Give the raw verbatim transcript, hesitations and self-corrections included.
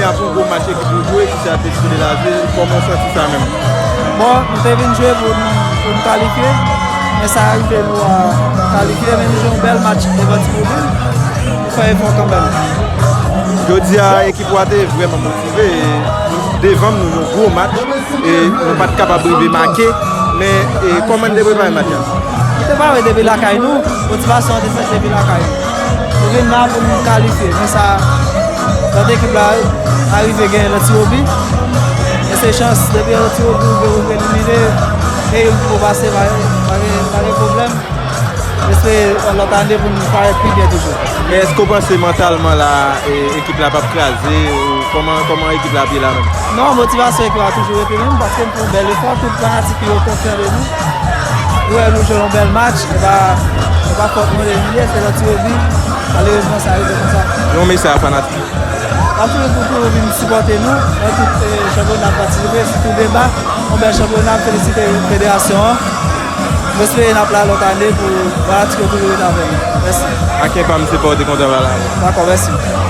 Apre yon gwo match ekip ou jwe, ki se Atlético de la Ville, kòman w santi sa menm? Bon, nou te vin jwe pou n, pou n kalifye, men sa rive nou a kalifye, men nou jwe yon bèl match devan Ti Mobil, nou fè efò kanmenm. Jodi a, ekip ou a te vrèman motive, e nou, devan m, nou jwe yon gwo match, e nou pa t kapab rive make, men e, kòman n te prepare match la? Nou te pare depi lakay nou, motivasyon an te fèt depi lakay nou. Nou vin la pou nou kalifye, men sa, lòt ekip la arive genyen nan ti wobi. Men se chans, depi nan ti wobi, ou vin, ou vin elimine, e yon pou pase, pa gen, pa gen, pa gen pwoblèm. Espere lòt ane pou nou parèt pi byen toujou. Men èske w panse mantalman la, e, ekip la p ap kraze, ou kòman, kòman ekip la ap ye la menm? Non, motivasyon ekip la toujou rete menm, paske m fè yon bèl efò, tout fanatik yo konfyan de nou. Yo wè nou jwe yon bèl match, e pa, e pa fòt nou elimine, se lòt ti wobi. Malerezman, sa rive konsa. Yon mesaj a fanatik. N ap toujou pou, pou vin sipòte nou nan tout, e, chanpyona n ap patisipe, sitou deba. Yon bèl chanpyona, m felisite federasyon an. M espere n ap la lòt ane pou fanatik yo toujou rete avè nou. Mèsi. Aken pa m se pa w te kontan pale avè m. Dakò, mèsi.